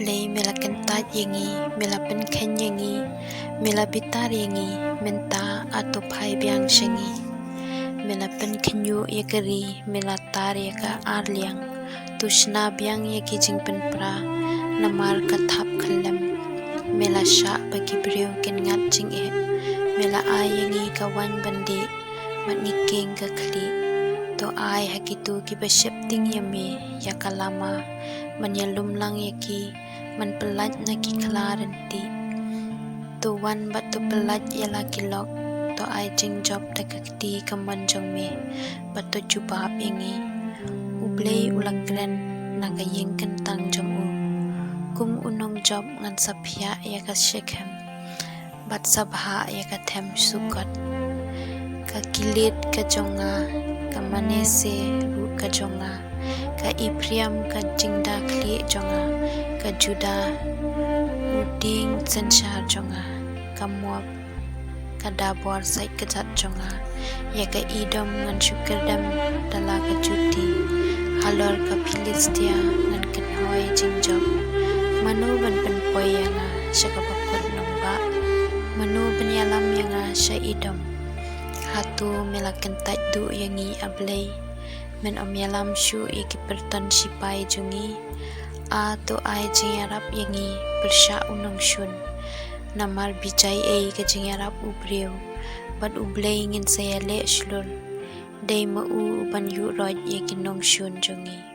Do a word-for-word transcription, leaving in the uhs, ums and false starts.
Dei me la kyntait ïa ngi, me la pynkheiñ ïa ngi, me la bitar ïa ngi, mynta to phai biang sha ngi. Me la pynkhynñiuh ïa ka ri, me la tar ïa ka arliang. To shna biang ïa ki jingpynpra, namar ka thap khyllem. Me la shah ba ki briew kin ngat jingeh, me la ai ïa ngi ka waiñ ban dih, bad ngi kieng ka khlieh. To ai ha kito kiba sheptieng ïa me ïa ka lama ban ïalum lang ïa ki, ban pyllait na ki khla rynti. To wan bad to pyllait ïa la ki lok, to ai jingjop da ka kti kamon jong me, bad to jubab ïa ngi. U Blei u la kren na ka ïing kyntang jong u. Kum u nongjop ngan sa phiah ïa ka shikhem, bad sa bhah ïa ka them Sukot. Ka Gilead ka jong nga, ka Manasseh ruh ka jong nga, ka Ephraim ka jingda khlieh jong nga, ka Judah u dieng synshar jong nga, ka Moab ka dabor sait kjat jong nga, ïa ka Edom ngan shu kyrdem da la ka juti. Halor ka Philistia ngan kynhoi jingjop. Mano ban pynpoi ïa nga sha kaba kut nongbah? Mano ban ïalam ïa nga sha Edom? Hato me la kyntait duh ïa ngi, A Blei? Men ym ïalam shuh ïa ki pyrton shipai jong ngi. A to ai jingïarap ïa ngi pyrshah u nongshun. Namar bijai ei ka jingïarap u briew, bad U Blei ngin sa ïaleh shlur. Dei ma u uban ïuh roit ïa ki nongshun jong ngi.